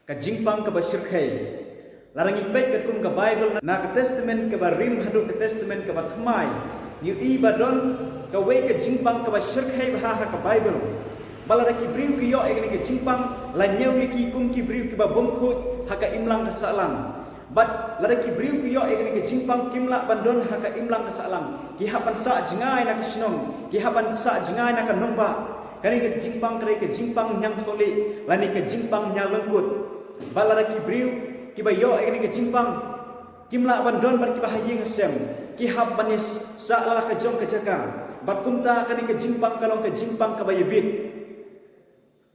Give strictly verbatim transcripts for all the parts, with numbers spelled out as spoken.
Ka jingpang kaba shyrkhei. Lada ngi peit katkum ka Baibl na ka Testament kaba rim haduh ka Testament kaba thymmai, ngi ïohi ba don kawei ka jingpang kaba shyrkhei bha ha ka Baibl. Ba lada ki briew ki ïoh ïa kane ka jingpang, la ñiew ïa ki kum ki briew kiba bym khuid ha ka imlang ka sahlang. Bad lada ki briew ki ïoh ïa kane ka jingpang, kim lah ban don ha ka imlang ka sahlang. Ki hap ban sah jngai na ka shnong, ki hap ban sah jngai na ka nongbah. Kane ka jingpang ka dei ka jingpang ñiangthohlieh lane ka jingpang ñianglyngkut. Bad lada ki briew kiba ïoh ïa kane ka jingpang, kim lah ban don bad kiba ha ïing ha sem, ki hap ban ïa sah la la ka jong ka jaka. Bad kumta kane ka jingpang ka long ka jingpang kaba ïabit.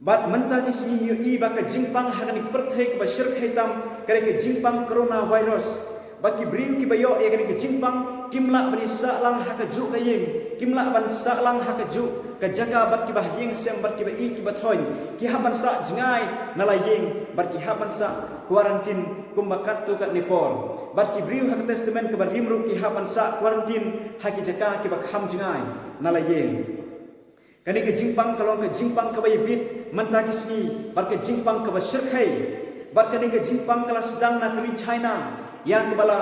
Bad mynta ki sngi ngi ïohi ba ka jingpang ha kane ka pyrthei kaba shyrkhei tam ka dei ka jingpang coronavirus. Ba ki briew kiba ïoh ïa kane ka jingpang, kim lah ban ïa sah lang ha kajuh ka ïing, kim lah ban sah lang ha kajuh ka jaka bad kiba ha ïing sem bad kiba ïeit kiba thoiñ. Ki hap ban sah jngai na la ïing bad ki hap ban sah quarantine kumba katto katne por. Bad ki briew ha ka Testament kaba rim ruh ki hap ban sah quarantine ha ki jaka kiba kham jngai na la ïing. Kane ka jingpang ka long ka jingpang kaba ïabit mynta ki sngi, bad ka jingpang kaba shyrkhei. Bad kane ka jingpang ka la sdang na ka ri China, ïa kaba la,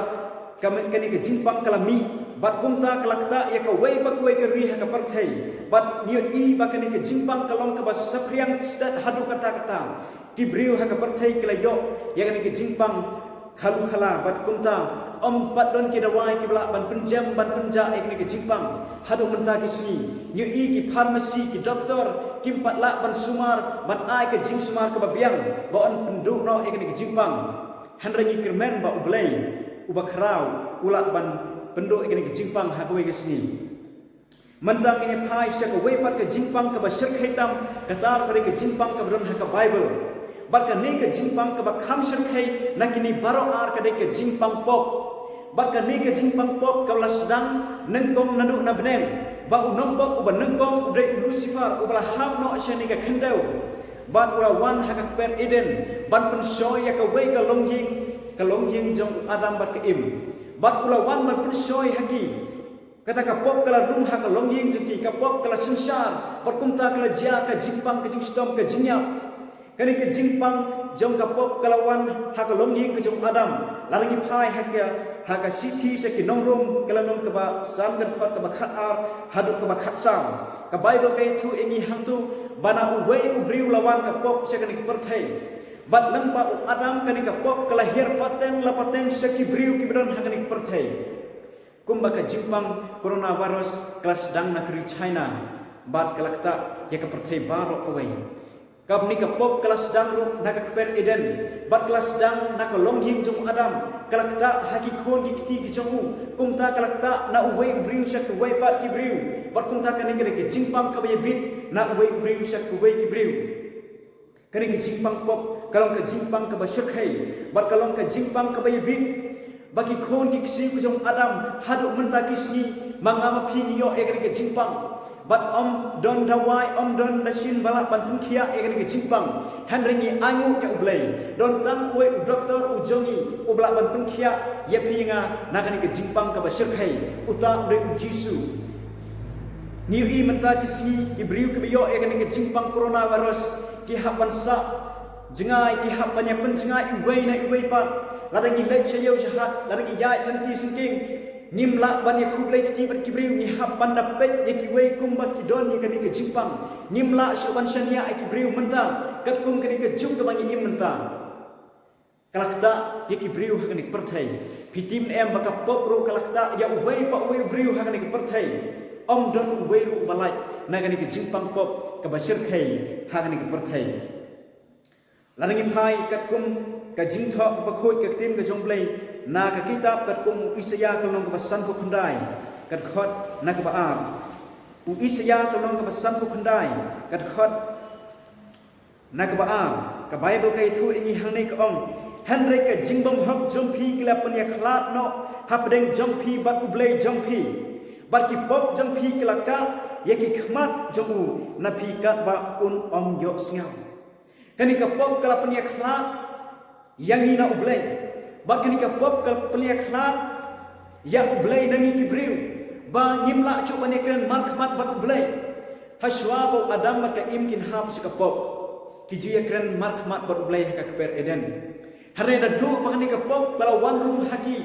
ka, kane ka jingpang ka la mih, bad kumta ka la ktah ïa kawei pa kawei ka ri ha ka pyrthei. Bad ngi ïohi ba kane ka jingpang ka long kaba saphriang stet haduh katta katta. Ki briew ha ka pyrthei ki la ïoh ïa kane ka jingpang khalu khala, bad kumta ym pat don ki dawai kiba lah ban pynjem ban pynjah ïa kane ka jingpang. Haduh mynta ki sngi ngi ïohi ki pharmacy, ki doktor kim pat lah ban sumar, ban ai ka jingsumar kaba biang ba yn pynduh noh ïa kane ka jingpang. Hynrei ngi kyrmen ba U Blei uba khraw u lah ban pynduh ïa kane ka jingpang ha kawei ka sngi. Mynta ngin ïa phai sha kawei pat ka jingpang kaba shyrkhei tam, kata ka dei ka jingpang kaba don ha ka Baibl. Bad kane ka jingpang kaba kham shyrkhei na kine baroh ar ka dei ka jingpang pop. Bad kane ka jingpang pop ka la sdang nyngkong naduh na bneng, ba u nongpop uba nyngkong u dei u Lucifer uba la hap noh sha kane ka khyndew. Bad u la wan ha ka kper Eden ban pynshoi ïa kawei ka longïing, ka longïing jong u Adam bad ka Im. Bad u la wan ban pynshoi ha ki. Kata ka pop ka la rung ha ka longïing jong ki, ka pop ka la synshar, bad kumta ka la jia ka jingpang, ka jingshitom, ka jingïap. Kane ka jingpang jong ka pop ka la wan ha ka longïing ka jong Adam. Lada ngi phai ha ka, ha ka Shithi sha ki Nong Rom, ka lynnong kaba san, ka dkhot kaba khatar haduh kaba khatsaw. Ka Baibl ka ïathuh ïa ngi hangto ba na uwei u briew la wan ka pop sha kane ka pyrthei. Bad lyngba u Adam kane ka pop ka la hiar pateng la pateng sha ki briew kiba don ha kane ka pyrthei. Kumba ka jingpang coronavirus ka la sdang na ka ri China, bad ka la ktah ïa ka pyrthei baroh kawei. Kane ka pop ka la sdang ruh na ka kper Eden, bad ka la sdang na ka longïing jong u Adam, ka la ktah ha ki khun ki kti ki jong u, kumta ka la ktah na uwei u briew sha kawei pat ki briew, bad kumta kane ka dei ka jingpang kaba ïabit na uwei u briew sha kawei ki briew. Kane ka jingpang pop ka long ka jingpang kaba shyrkhei, bad ka long ka jingpang kaba ïabit. Ba ki khun ki ksiew ka jong u Adam haduh mynta ki sngi, ma nga ma phi ngi ïoh ïa kane ka jingpang. Bad ym don dawai, ym don dashin ba lah ban pynkhiah ïa kane ka jingpang. Hynrei ngi ainguh ïa U Blei, don tang uwei u doktor u jong ngi uba lah ban pynkhiah ïa phi ïa nga na kane ka jingpang kaba shyrkhei, uta u dei U Jisu. Ngi ïohi mynta ki sngi ki briew kiba ïoh ïa kane ka jingpang coronavirus ki hap ban sah jngai, ki hap ban ïa pynjngai iwei na iwei pat. Lada ngi leit sha ïew sha hat, lada ngi ïaid lynti syngkien, ngim lah ban ïa khublei kti bad ki briew, ngi hap ban da peit ïa kiwei kumba ki don ïa kane ka jingpang. Ngim lah shuh ban shaniah ïa ki briew mynta katkum kane ka juk kaba ngi im mynta. Ka la ktah ïa ki briew ha kane ka pyrthei. Phi tip ne em ba ka pop ruh ka la ktah ïa uwei pa uwei u briew ha kane ka pyrthei. Ym don uwei ruh uba lait na kane ka jingpang pop kaba shyrkhei ha kane ka pyrthei. Lada ngi phai katkum ka jingthoh kaba khuid ka ktien ka jong U Blei na ka kitab katkum u Isaïah ka lynnong kaba sanphew khyndai, ka dkhot na kaba ar. U Isaïah ka lynnong kaba sanphew khyndai, ka dkhot na kaba ar, ka Baibl ka ïathuh ïa ngi hangne, ka ong: Hynrei ka jingbymhok jong phi ka la pynïakhlad noh hapdeng jong phi bad U Blei jong phi, bad ki pop jong phi ki la kah ïa ki khmat jong u na phi katba un ym ïohsngew. Kane ka pop ka la pynïakhlad ïa ngi na U Blei. Bad kane ka pop ka la pynïakhlad ïa U Blei na ngi ki briew, ba ngim lah shuh ban ïakren markhmat bad U Blei. Hashwa ba u Adam bad ka Im kin hap sha ka pop, Ki ju ïakren markhmat bad U Blei ha ka kper Eden. Hynrei naduh ba kane ka pop ka la wan rung ha ki,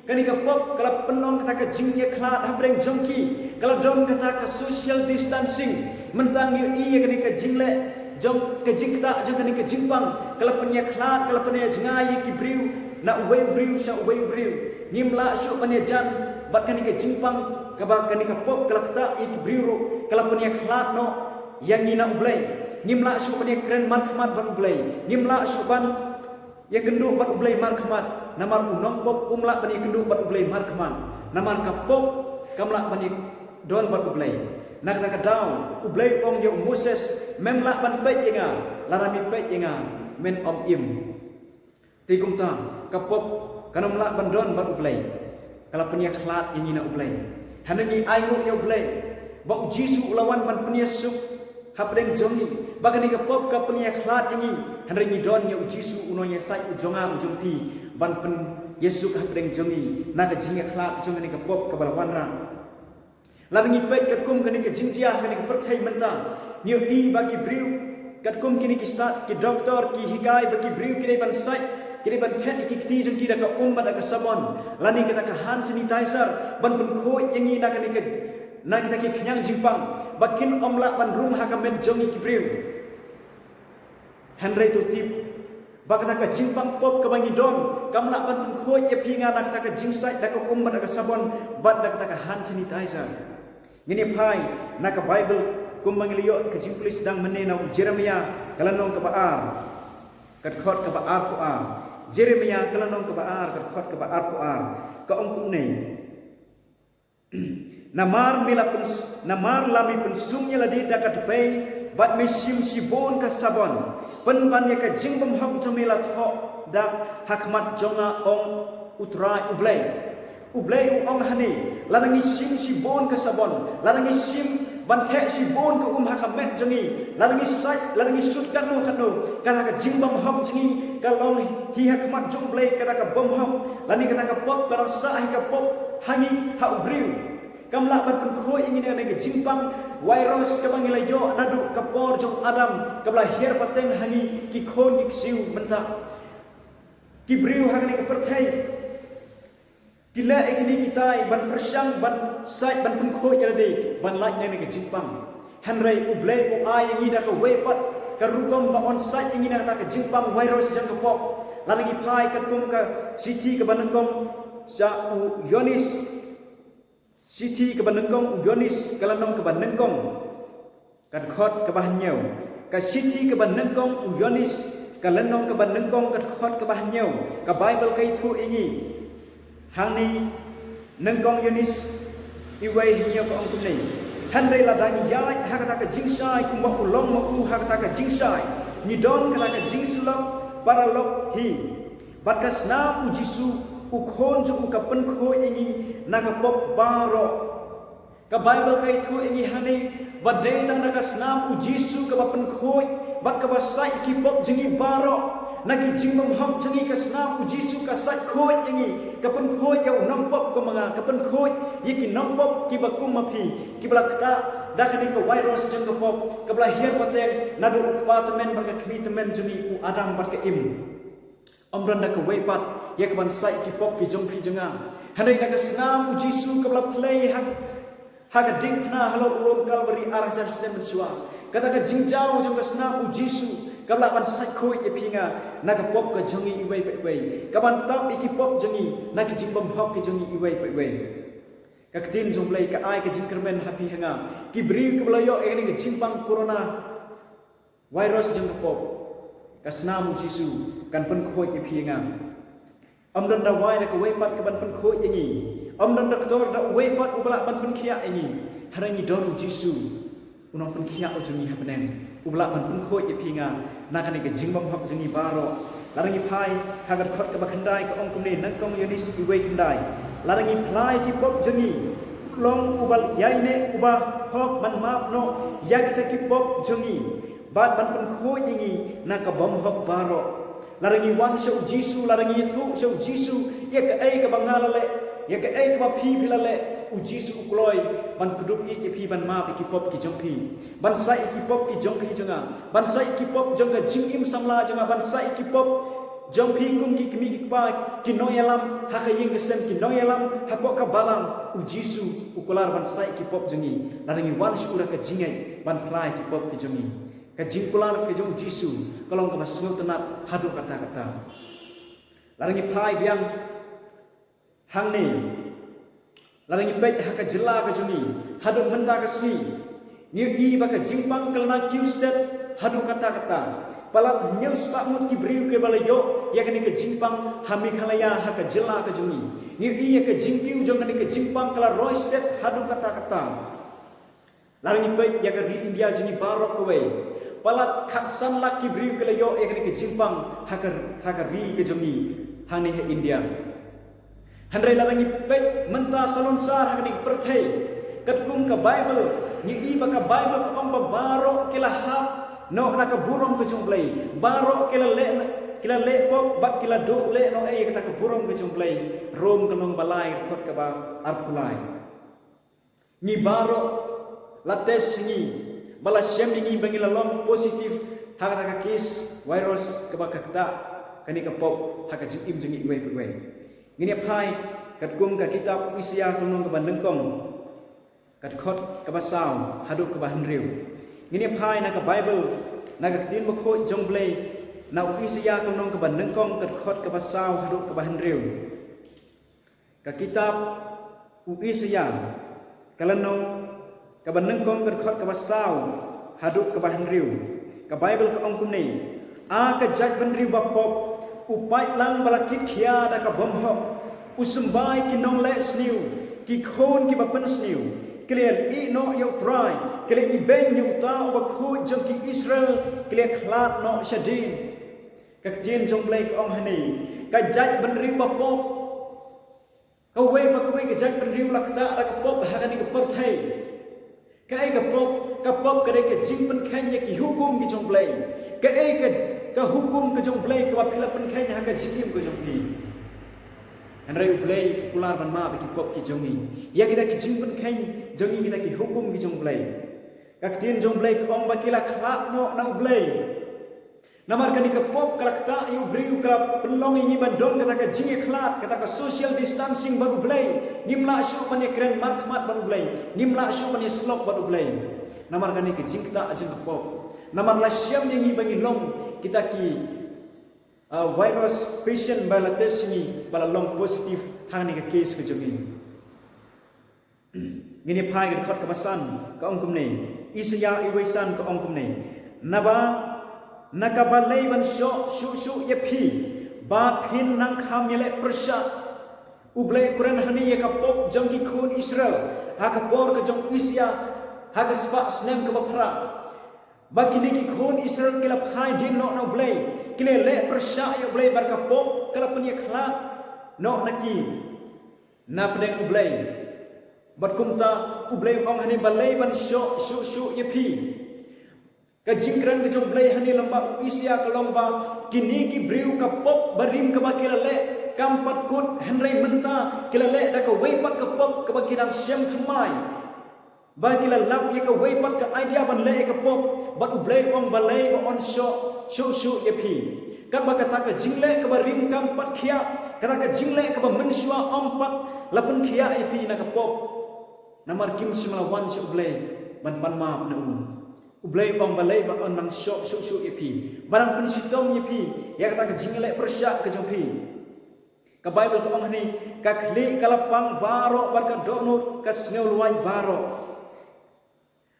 kane ka pop ka la pynlong kata ka jingïakhlad hapdeng jong ki, ka la don kata ka social distancing. Mynta ngi ïohi ïa kane ka jingleh jong ka jingktah jong kane ka jingpang, ka la pynïakhlad, ka la pynïajngai ïa ki briew na uwei u briew sha uwei u briew. Ngim lah shuh ban ïajan bad kane ka jingpang kaba kane ka pop ka la ktah ïa ki briew ruh, ka la pynïakhlad noh ïa ngi na U Blei. Ngim lah shuh ban ïakren markhmat bad U Blei. Ngim lah shuh ban ïakynduh bad U Blei markhmat, namar u nongpop um lah ban ïakynduh bad U Blei markhmat. Namar ka pop kam lah ban ïadon bad U Blei. Na kata ka daw U Blei u ong ïa u Moses, mem lah ban peit ïa nga, lada me peit ïa nga men ym im. Te kumta ka pop kan ym lah ban don bad U Blei. Ka la pynïakhlad ïa ngi na U Blei. Hynrei ngi ainguh ïa U Blei ba U Jisu u la wan ban pynïasuk hapdeng jong ngi. Ba kane ka pop ka pynïakhlad ïa ngi, hynrei ngi don ïa U Jisu u nongïasaid u jong nga u jong phi ban pynïasuk hapdeng jong ngi na ka jingïakhlad jong kane ka pop kaba la wanrah. Lada ngi peit katkum kane ka jingjia ha kane ka pyrthei mynta, ngi ïohi ba ki briew katkum kine ki stad, ki doktor ki hikai ba ki briew ki dei ban sait, ki dei ban phet ïa ki kti jong ki da ka um bad da ka sabon lane kata ka hand sanitizer ban pynkhuid ïa ngi na kane ka, na kita ki khñiang jingpang ba kin ym lah ban rung ha ka met jong ngi ki briew. Hynrei to tip ba kata ka jingpang pop kaba ngi don kam lah ban pynkhuid ïa phi nga na kata ka jingsait da ka um bad da ka sabon bad da kata ka hand sanitizer. Ngin ïa phai na ka Baibl kumba ngi la ïoh ka jingpule sdang mynne na u Jeremiah ka lynnong kaba ar, ka dkhot kaba arphew ar. Jeremiah ka lynnong kaba ar, ka dkhot kaba arphew ar. Ka ong kumne: Namar me la pyns-, namar la me pynsum ïa lade da ka dpei bad me shim shibun ka sabon. Pynban ïa ka jingbymhok jong me la thoh da ha khmat jong nga, ong U Trai U Blei. U Blei u ong hangne, lada ngi shim shibun ka sabon, lada ngi shim ban theh shibun ka um ha ka met jong ngi, lada ngi sait, lada ngi shut katno katno, kata ka jingbymhok jong ngi ka long hi ha khmat jong U Blei kata ka bymhok. Lane kata ka pop ka dang sah hi ka pop ha ngi ha u briew. Kam lah ban pynkhuid ïa ngi na ka jingpang virus kaba ngi la ïoh naduh ka por jong u Adam kaba la hiar pateng ha ngi ki khun ki ksiew mynta. Ki briew ha kane ka pyrthei ki leh ïa kine kitai ban pyrshang ban sait ban pynkhuid ïa lade ban lait na ka jingpang. Hynrei U Blei u ai ïa ngi da kawei pat ka rukom ba un sait ïa ngi na kata ka jingpang virus jong ka pop. Lada ngi phai katkum ka shithi kaba nyngkong sha u Ïoannis, shithi kaba nyngkong u Ïoannis ka lynnong kaba nyngkong ka dkhot kaba hynñiew. Ka shithi kaba nyngkong u Ïoannis ka lynnong kaba nyngkong ka dkhot kaba hynñiew. Ka Baibl ka ïathuh ïa ngi hangne, nyngkong Ïoannis iwei hynñiew ka ong kumne: Hynrei lada ngi ïaid ha kata ka jingshai kumba u long ma u ha kata ka jingshai, ngi don kata ka jingsyllok paralok hi. Bad ka snam U Jisu u Khun jong u ka pynkhuid ïa ngi na ka pop baroh. Ka Baibl ka ïathuh ïa ngi hangne ba dei tang da ka snam U Jisu kaba pynkhuid bad kaba sait ïa ki pop jong ngi baroh. Na ki jingbymhok jong ngi ka snam U Jisu ka sait khuid ïa ngi, ka pynkhuid ïa u nongpop kum ma nga, ka pynkhuid ïa ki nongpop kiba kum ma phi, kiba la ktah da kane ka virus jong ka pop kaba la hiar pateng naduh u kpa tymmen bad ka kmie tymmen jong ngi u Adam bad ka Im. Ym don da kawei pat ïa kaban sait ïa ki pop ki jong phi jong nga. Hynrei na ka snam U Jisu kaba la plie ha, ha ka diengphna halor u lum Kalbari ar hajar snem mynshuwa. Kata ka jingjaw jong ka snam U Jisu kaba lah ban sait khuid ïa phi nga na ka pop ka jong ngi iwei pa iwei, kaban tap ïa ki pop jong ngi na ki jingbymhok ki jong ngi iwei pa iwei. Ka ktien jong U Blei ka ai ka jingkyrmen ha phi ha nga, ki briew kiba la ïoh ïa kane ka jingpang corona virus jong ka pop, ka snam U Jisu kan pynkhuid ïa phi ïa nga. Ym don dawai da kawei pat kaban pynkhuid ïa ngi. Ym don doktor da uwei pat uba lah ban pynkhiah ïa ngi. Hynrei ngi don U Jisu, u nongpynkhiah u jong ngi ha bneng, uba lah ban pynkhuid ïa phi ïa nga na kane ka jingbymhok jong ngi baroh. Lada ngi phai ha ka dkhot kaba khyndai ka ong kumne, nyngkong Ïoannis iwei khyndai: Lada ngi phla ïa ki pop jong ngi, u long uba ïaineh uba hok ban map noh ïa kita ki pop jong ngi bad ban pynkhuid ïa ngi na ka bymhok baroh. Lada ngi wan sha U Jisu, lada ngi ïathuh sha U Jisu ïa kaei kaba nga la leh, ïa kaei kaba phi phi la leh, u Jisu u kloi ban kdup ïa phi, ban map ïa ki pop ki jong phi, ban saih ïa ki pop ki jong phi jong nga, ban saih ïa ki pop jong ka jingim samla jong nga, ban saih ïa ki pop jong phi kum ki kmie ki kpa, ki nongïalam ha ka ïing ka sem, ki nongïalam hapoh ka balang. U Jisu u kular ban saih ïa ki pop jong ngi. Lada ngi wan sha u da ka jingngeit ban phla ïa ki pop ki jong ngi, ka jingkular ka jong u Jisu ka long kaba sngewtynnat haduh katta katta. Lada ngi phai biang hangne, lada ngi peit ha ka jylla ka jong ngi, haduh mynta ka sngi, ngi ïohi ba ka jingpang ka la nang kiew stet haduh katta katta. Palat hynñiew spah ngut ki briew kiba la ïoh ïa kane ka jingpang ha Meghalaya, ha ka jylla ka jong ngi. Ngi ïohi ïa ka jingkiew jong kane ka jingpang ka la roi stet haduh katta katta. Lada ngi peit ïa ka ri India jong ngi baroh kawei, palat khatsan lak ki briew ki la ïoh ïa kane ka jingpang ha ka, ha ka ri ka jong ngi hangne ha India. Hynrei lada ngi peit mynta salonsar ha kane ka pyrthei, katkum ka Baibl, ngi ïohi ba ka Baibl ka ong ba baroh ki la hap noh na ka burom ka jong U Blei, baroh ki la leh, ki la leh pop bad ki la duh leh noh ei ïa kata ka burom ka jong U Blei. Rom ka lynnong ba lai, ka dkhot kaba arphew lai. Ngi baroh la test ïa ngi, ba la shem ïa ngi ba ngi la long positive ha kata ka case virus kaba ka ktah kane ka pop ha ka jingim jong ngi iwei pa iwei. Ngin ïa phai katkum ka kitab u Isaïah ka lynnong kaba nyngkong, ka dkhot kaba saw haduh kaba hynriew. Ngin ïa phai na ka Baibl, na ka Ktien Bakhuid jong U Blei, na u Isaïah ka lynnong kaba nyngkong, ka dkhot kaba saw haduh kaba hynriew. Ka kitab u Isaïah, ka lynnong kaba nyngkong, ka dkhot kaba saw haduh kaba hynriew. Ka Baibl ka ong kumne: A ka jaitbynriew bapop, u paidlang ba la kit khia da ka bymhok, u symbai ki nongleh sniew, ki khun kiba pynsniew, ki la ïeh noh ïa U Trai, ki la ibeiñ ïa uta uba khuid jong ki Israel, ki la khlad noh shadien. Ka ktien jong U Blei ka ong hangne, ka jaitbynriew bapop, kawei pa kawei ka jaitbynriew la ktah da ka pop ha kane ka pyrthei. Kaei ka pop? Ka pop ka dei ka jingpynkheiñ ïa ki hukum ki jong U Blei. Kaei ka, ka hukum ka jong U Blei kaba phi la pynkheiñ ha ka jingim ka jong phi? Hynrei U Blei u kular ban map ïa ki pop ki jong ngi, ïa kita ki jingpynkheiñ jong ngi, kita ki hukum ki jong U Blei. Ka ktien jong U Blei ka ong ba ki la khlad noh na U Blei. Namar kane ka pop ka la ktah ïa u briew, ka la pynlong ïa ngi ban don kata ka jingïakhlad, kata ka social distancing bad U Blei. Ngim lah shuh ban ïakren markhmat bad U Blei, ngim lah shuh ban ïasyllok bad U Blei. Namar kane ka jingktah jong ka pop. Namar la shem ïa ngi ba ngi long kita ki, ah, virus patient ba la test ïa ngi ba la long positive ha kane ka case ka jong ngi. Ngin ïa phai ka dkhot kaba san, ka ong kumne. Isaïah uwei san ka ong kumne: Naba na ka balei ban shoh shuh shuh ïa phi, ba phin nang kham ïaleh pyrshah? U Blei u kren hangne ïa ka pop jong ki khun Israel ha ka por ka jong u Isaïah, ha ka spah snem kaba phra. Ba kine ki khun Israel ki la phai dien noh na U Blei, ki la leh pyrshah ïa U Blei bad ka pop ka la pynïakhlad noh na ki na pdeng U Blei. Bad kumta U Blei u ong hangne, balei ban shoh shuh shuh ïa phi? Ka jingkren ka jong U Blei hangne lyngba u Isaïah ka long ba kine ki briew ka pop barim kaba ki la leh kam pat kut, hynrei mynta ki la leh da kawei pat ka pop kaba ki dang shem thymmai. Ba ki la lap ïa kawei pat ka idea ban leh ïa ka pop, bad U Blei u ong balei ba yn shoh shuh shuh ïa phi. Katba kata ka jingleh kaba rim kam pat khiah, kata ka jingleh kaba mynshuwa ym pat la pynkhiah ïa phi na ka pop. Namar kim shym la wan sha U Blei ban pan map na u. U Blei u ong balei ba yn nang shoh shuh shuh ïa phi, ba nang pynshitom ïa phi ïa kata ka jingleh pyrshah ka jong phi. Ka Baibl ka ong hangne, ka khlieh ka la pang baroh bad ka dohnud ka sngewlwait baroh.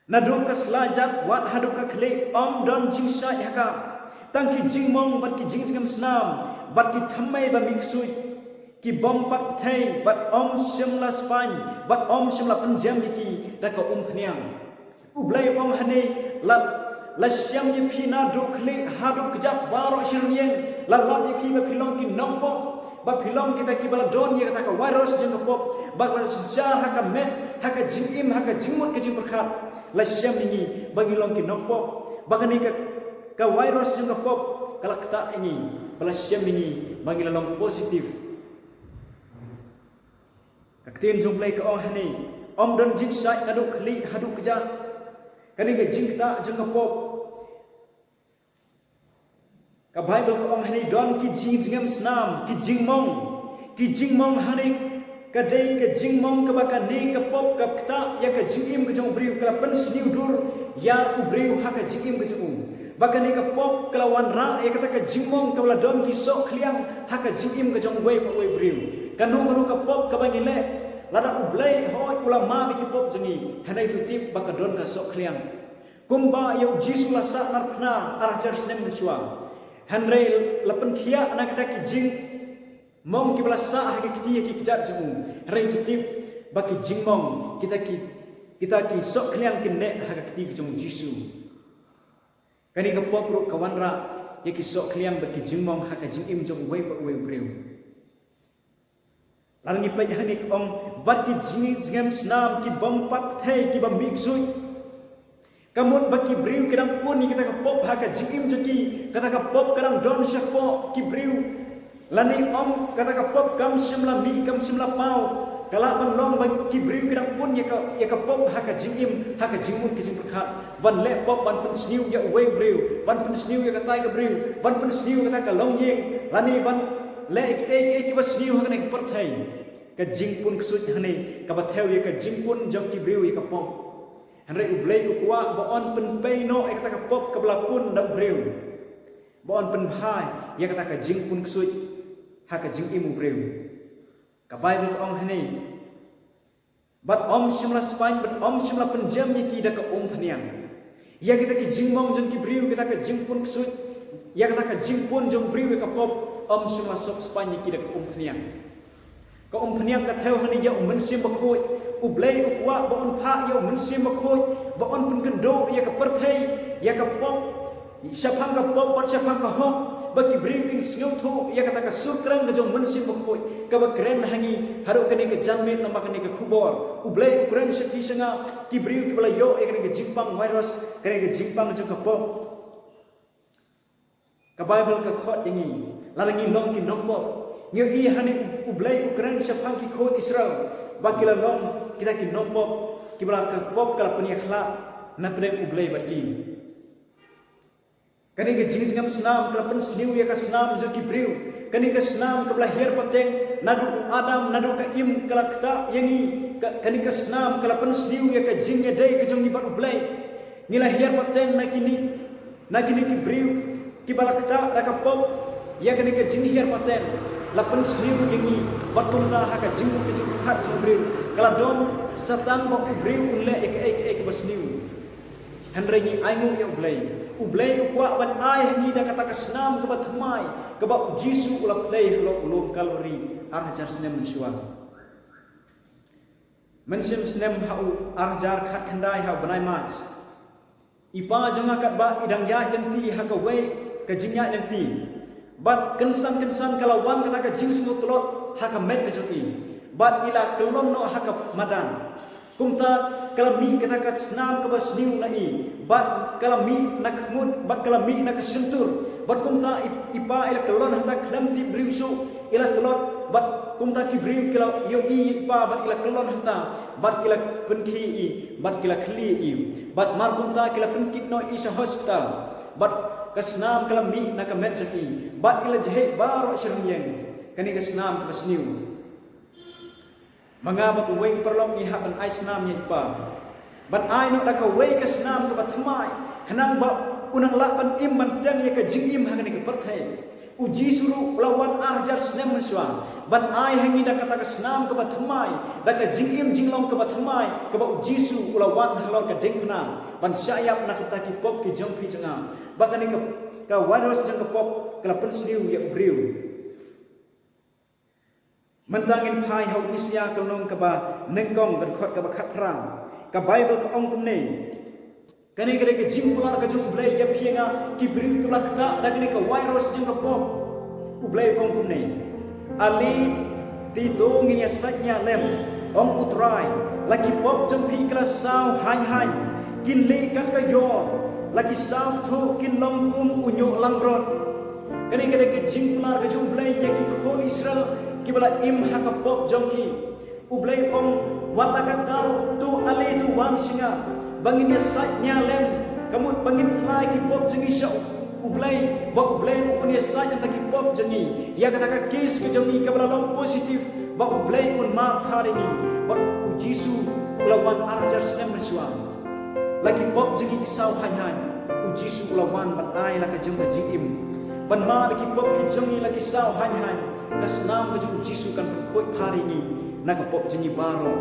Naduh ka sla jat wat haduh ka khlieh ym don jingshait ha ka. Tang ki jingmong bad ki jingjngem snam bad ki thymmei ba mih ksuid, ki bym pat pyrthei bad ym shym la spaiñ bad ym shym la pynjem ïa ki da ka umphniang. U Blei u ong hangne, la, la shem ïa phi naduh khlieh haduh kjat baroh shi rynïeng, la lap ïa phi ba phi long ki nongpop, ba phi long kita kiba la don ïa kata ka virus jong ka pop, ba ka la synshar ha ka met, ha ka jingim, ha ka jingmut ka jingpyrkhat. La shem ïa ngi ba ngi long ki nongpop, ba kane ka, ka virus jong ka pop ka la ktah ïa ngi, ba la shem ïa ngi ba ngi la long positive. Ka ktien jong U Blei ka ong hangne, ym don jingshait naduh khlieh haduh kjat. Kane ka jingktah jong ka pop, ka Baibl ka ong hangne, don ki jing-, jingem snam, ki jingmong, ki jingmong hangne, ka dei ka jingmong kaba kane ka pop ka ktah ïa ka jingim ka jong u briew, ka la pynsniew dur ïa u briew ha ka jingim ka jong u. Ba kane ka pop ka la wanrah ïa kata ka jingmong kaba la don ki sohkhliang ha ka jingim ka jong uwei pa uwei u briew. Kano kano ka pop kaba ngi leh, lada U Blei hooid u la map ïa ki pop jong ngi, hynrei to tip ba ka don ka sohkhliang. Kumba ïa u Jisu la sah narphna ar hajar snem mynshuwa, hynrei la pynkhiah na kita ki jingmong kiba la sah ha ki kti ha ki kjat jong u. Hynrei to tip ba ki jingmong, kita ki, kita ki sohkhliang kin neh ha ka kti ka jong u Jisu. Kane ka pop ruh ka wanrah ïa ki sohkhliang bad ki jingmong ha ka jingim jong uwei pa uwei u briew. Lada ngi peit hangne ka ong, bad ki jing-, jingem snam ki bym pat pyrthei kiba mih ksuid. Ka mut ba ki briew ki dang pun ïa kata ka pop ha ka jingim jong ki, kata ka pop ka dang don shapoh ki briew. Lane ong kata ka pop kam shym la mih, kam shym la paw. Ka lah ban long ba ki briew ki dang pun ïa ka, ïa ka pop ha ka jingim, ha ka jingmut ka jingpyrkhat. Ban leh pop ban pynsniew ïa uwei u briew, ban pynsniew ïa katai ka briew, ban pynsniew ïa kata ka longïing, lane ban leh kiei kiei kiba sniew ha kane ka pyrthei. Ka jingpun ksuid hangne kaba thew ïa ka jingpun jong ki briew ïa ka pop. Hynrei U Blei u kwah ba yn pynpei noh ïa kata ka pop kaba la pun da u briew, ba yn pynbha ïa kata ka jingpun ksuid ha ka jingim u briew. Ka Baibl ka ong hangne, bad ym shym la spaiñ, bad ym shym la pynjem ïa ki da ka umphniang. Ïa kita ki jingmong jong ki briew, kita ka jingpun ksuid, ïa kata ka jingpun jong u briew ïa ka pop, ym shym la sop spaiñ ïa ki da ka umphniang. Ka umphniang ka thew hangne ïa u Mynsiem Bakhuid. U Blei u kwah ba yn phah ïa u Mynsiem Bakhuid ba yn pynkynduh ïa ka pyrthei, ïa ka pop, shaphang ka pop bad shaphang ka hok, ba ki briew kin sngewthuh ïa kata ka sur kren ka jong u Mynsiem Bakhuid kaba kren ha ngi haduh kane ka janmiet, namar kane ka khubor U Blei u kren sha phi sha nga, ki briew kiba la ïoh ïa kane ka jingpang virus, kane ka jingpang jong ka pop. Ka Baibl ka khot ïa ngi, lada ngi long ki nongpop. Ngi ïohi hangne U Blei u kren shaphang ki khun Israel ba ki la long kita ki nongpop, kiba la ka pop ka la pynïakhlad na pdeng U Blei bad ki. Kane ka jingjngem snam ka la pynsniew ïa ka snam jong ki briew. Kane ka snam kaba la hiar pateng naduh u Adam, naduh ka Im ka la ktah ïa ngi. Ka, kane ka snam ka la pynsniew ïa ka jingïadei ka jong ngi bad U Blei. Ngi la hiar pateng na kine, na kine ki briew kiba la ktah da ka pop. Ïa kane ka jinghiar pateng la pynsniew ïa ngi bad kumta ha ka jingmut ka jingpyrkhat jong u briew ka la don sa tang ba u briew un leh ïa kaei kaei kaba sniew. Hynrei ngi ainguh ïa U Blei. U Blei u kwah ban ai ha ngi da kata ka snam kaba thymmai kaba u Jisu u la pynleit halor u lum Kalbari ar hajar snem mynshuwa. Mynsiem snem ha u ar hajar khatkhyndai ha u bnai March, i pa jong nga katba i dang ïaid lynti ha kawei ka jingïaid lynti, bad kynsan kynsan ka la wan kata ka jingsngewtlot ha ka met ka jong i, bad i la kyllon noh ha ka madan. Kumta ka la mih kata ka snam kaba sniew na i, bad ka la mih na khmut, bad ka la mih na ka shyntur. Bad kumta i, i pa i la kyllon hangta khlem tip briew shuh, i la tlot, bad kumta ki briew ki la ïohi ïa i pa bad i la kyllon hangta, bad ki la pynkhie i, bad ki la khlieh i. Bad mar kumta ki la pynkit noh i sha hospital. Bad ka snam ka la mih na ka met jong i, bad i la jheh baroh shi rynïeng. Kane ka snam kaba sniew. Ma nga bad uwei u paralok ngi hap ban ai snam ïa i pa, ban ai noh da kawei ka snam kaba thymmai, khnang ba u nang lah ban im ban pdiang ïa ka jingim ha kane ka pyrthei. U Jisu ruh u la wan ar hajar snem mynshuwa ban ai ha ngi da kata ka snam kaba thymmai, da ka jingim jinglong kaba thymmai kaba u Jisu u la wan halor ka diengphna ban shah ïap na ka bynta ki pop ki jong phi jong nga. Ba kane ka, ka virus jong ka pop ka la pynsniew ïa u briew. Mynta ngin phai ha u Isaïah ka lynnong kaba nyngkong, ka dkhot kaba khatphra. Ka Baibl ka ong kumne. Kane ka dei ka jingkular ka jong U Blei ïa phi ïa nga, ki briew kiba la ktah da kane ka virus jong ka pop. U Blei u ong kumne. Ale te to ngin ïa sait nia lem, ong U Trai, la ki pop jong phi ki la saw haiñ haiñ, kin leh kat ka ïor, la ki sawthuh kin long kum u ñiuh langbrot. Kane ka dei ka jingkular ka jong U Blei ïa ki khun Israel kiba la im ha ka pop jong ki. U Blei u ong, wat la katta ruh, to ale, to wan sha nga, ba ngin ïasaid nia lem, ka mut ba ngin phla ïa ki pop jong ngi sha U Blei, ba U Blei ruh un ïasaid ïa kita ki pop jong ngi, ïa kata ka case ka jong ngi kaba la long positive, ba U Blei un map ha ïa ngi, ba U Jisu u la wan ar hajar snem mynshuwa. La ki pop jong ngi ki saw haiñ haiñ, U Jisu u la wan ban ai la ka jong ka jingim, ban map ïa ki pop ki jong ngi la ki saw haiñ haiñ. Ka snam ka jong U Jisu kan pynkhuid pha ïa ngi na ka pop jong ngi baroh.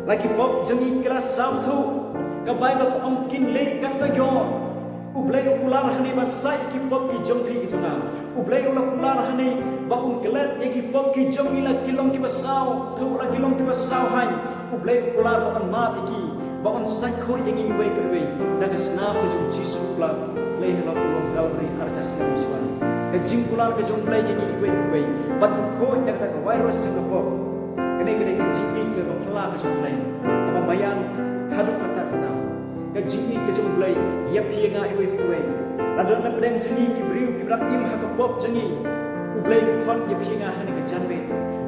La ki pop jong ngi ki la saw thuh, ka Baibl ka ong kin leh kat ka ïor. U Blei u kular hangne ban said ïa ki pop ki jong phi ki jong nga. U Blei u la kular hangne ba un klet ïa ki pop ki jong ngi, la ki long kiba saw thuh, la ki long kiba saw haiñ. U Blei u kular ba un map ïa ki, ba un said khuid ïa ngi iwei pa iwei da ka snam ka jong U Jisu ba u la leh halor u lum Kalbari ar hajar snem mynshuwa. Ka jingkular ka jong U Blei ïa ngi iwei pa iwei ban pynkhuid na kata ka virus jong ka pop. Kane ka dei ka jingïeit kaba phylla ka jong U Blei, kaba maïan haduh katta katta. Ka jingïeit ka jong U Blei ïa phi ïa nga iwei pa iwei. La don na pdeng jong ngi ki briew kiba dang im ha ka pop jong ngi, U Blei u khot ïa phi ïa nga ha kane ka janmiet,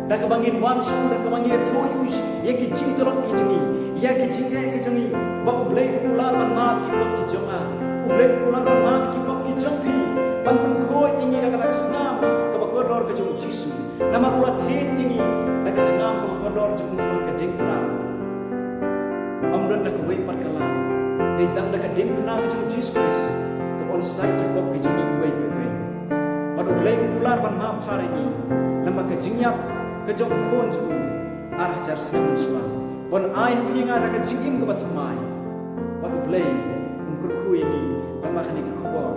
da kaba ngin wan sha u, da kaba ngin ïathuh ïa u ïa ki jingtlot ki jong ngi, ïa ki jingeh ki jong ngi, ba U Blei u kular ban map ki pop ki jong nga. U Blei u kular ban map ki pop ki jong phi, ban pynkhuid ïa ngi da kata ka snam kaba kordor ka jong U Jisu. Namar u la thied ïa ngi da ka snam kaba kordor jong u, ka diengphna. Ym don da kawei pat ka lad, dei tang da ka diengphna ka jong U Jisu Khrist kaba un said ki pop ki jong ngi iwei pa iwei. Bad U Blei u kular ban map pha ïa ngi lyngba ka jingïap ka jong u Khun jong u ar hajar snem mynshuwa, ban ai ha phi ïa nga da ka jingim kaba thymmai. Bad U Blei un kyrkhu ïa ngi lyngba kane ka khubor